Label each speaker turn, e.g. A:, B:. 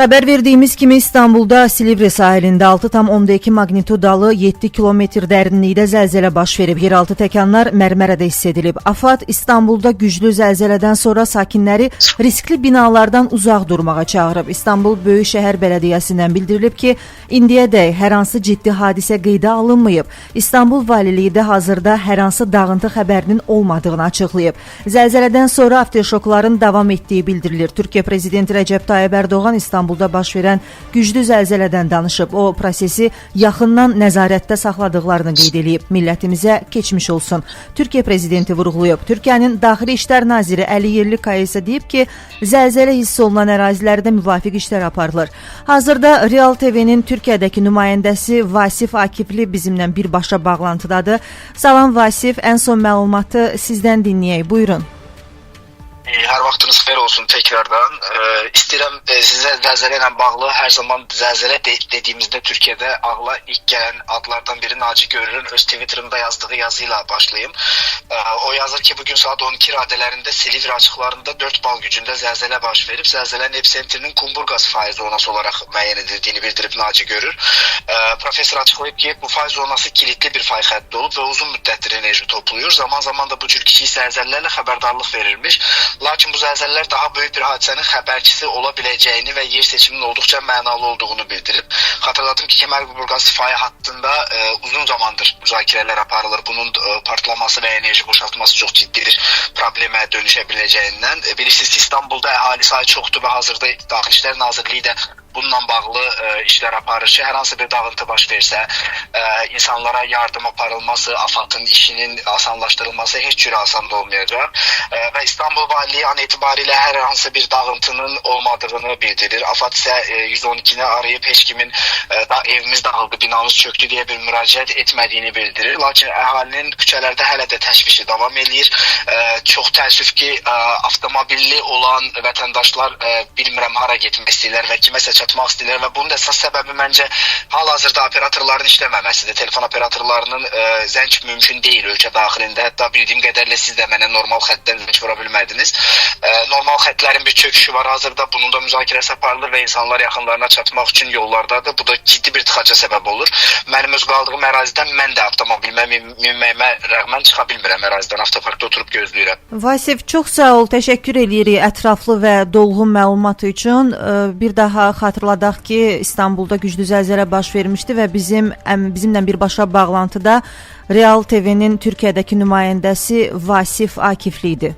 A: Xəbər verdiyimiz kimi İstanbulda Silivri sahilində 6,2 magnitudalı 7 kilometr dərinlikdə zəlzələ baş verib. Yeraltı təkanlar Mərmərədə hiss edilib. AFAD İstanbulda güclü zəlzələdən sonra sakinləri riskli binalardan uzaq durmağa çağırıb. İstanbul Böyük Şəhər Bələdiyyəsindən bildirilib ki, indiyədək hər hansı ciddi hadisə qeydə alınmayıb. İstanbul Valiliyi də hazırda hər hansı dağıntı xəbərinin olmadığını açıqlayıb. Zəlzələdən sonra afterşokların davam etdiyi bildirilir. Türkiyə prezidenti Rəcəb Tayyib Ərdoğan İstanbulda baş verən güclü zəlzələdən danışıb. O, prosesi yaxından nəzarətdə saxladıqlarını qeyd eləyib. Millətimizə keçmiş olsun. Türkiyə prezidenti vurğulayıb. Türkiyənin Daxili İşlər Naziri Əli Yerlikaya isə deyib ki, zəlzələ hiss olunan ərazilərdə müvafiq işlər aparılır. Hazırda Real TV-nin Türkiyədəki nümayəndəsi Vasif Akifli bizimlə birbaşa bağlantıdadır. Salam Vasif, ən son məlumatı sizdən dinləyək. Buyurun.
B: Hər vaxtınız xeyir olsun tekrardan. İstəyirəm sizə zəlzələ ilə bağlı hər zaman zəlzələ dediyimizdə Türkiyədə ağla ilk gələn adlardan biri Naci Görür'ün öz Twitter'ında yazdığı yazıyla başlayım. O yazır ki, bugün saat 12 radələrində Silivri açıqlarında 4 bal gücündə zəlzələ baş verib. Zəlzələnin episentrinin Kumburgaz fay zonası olaraq müəyyən edildiyini bildirib Naci Görür. Professor açıqlayıb ki, bu fay zonası kilitli bir fay xətti olub və uzun müddətdir enerji toplayır. Zaman zaman da bu cür kiçik zəlzələlərlə xəbərdarlıq verilmiş. Lakin bu zəlzələlər daha böyük bir hadisənin xəbərçisi ola biləcəyini və yer seçiminin olduqca mənalı olduğunu bildirib. Xatırladım ki, Kemerburgaz fay hattında uzun zamandır müzakirələr aparılır. Bunun partlaması və enerji boşaltması çox ciddi bir problemə dönüşə biləcəyindən. Bilirsiniz ki, İstanbulda əhali sayı çoxdur və hazırda Daxili İşlər Nazirliyi də bununla bağlı işlər aparır ki, hər hansı bir dağıntı baş versə, insanlara yardım aparılması, AFAD-ın işinin asanlaşdırılması heç cür asan da olmayacaq. Və İstanbul Valiliyi an etibarilə hər hansı bir dağıntının olmadığını bildirir. AFAD isə 112-ni arayıb heç kimin da evimiz dağıldı, binamız çöktü deyə bir müraciət etmədiyini bildirir. Lakin əhalinin küçələrdə hələ də təşvişi davam eləyir. Çox təəssüf ki, avtomobilli olan vətəndaşlar bilmirəm hara getmək istəyirlər və kiməsə çatmaq istəyirlər və bunun da əsas səbəbi məncə hal-hazırda operatorların işləməməsidir. Telefon operatorlarının zəng mümkün deyil ölkə daxilində. Hətta bildiyim qədərlə siz də mənə normal xəttdən zəng vura bilmədiniz. Normal xəttlərin bir çöküşü var hazırda. Bunun da müzakirəsi aparılır və insanlar yaxınlarına çatmaq üçün yollardadır. Bu da ciddi bir tıxaca səbəb olur. Mənim öz qaldığım ərazidən mən də avtomobilimə minməyimə rəğmən çıxa bilmirəm ərazidən. Avtoparkda oturub gözləyirəm.
A: Vasif, çox sağ ol, təşəkkür eləyirik ətraflı və dolğun məlumat üçün. Bir daha xatırladaq ki, İstanbulda güclü zəlzələ baş vermişdi və bizimlə birbaşa bağlantıda Real TV-nin Türkiyədəki nümayəndəsi Vasif Akifli idi.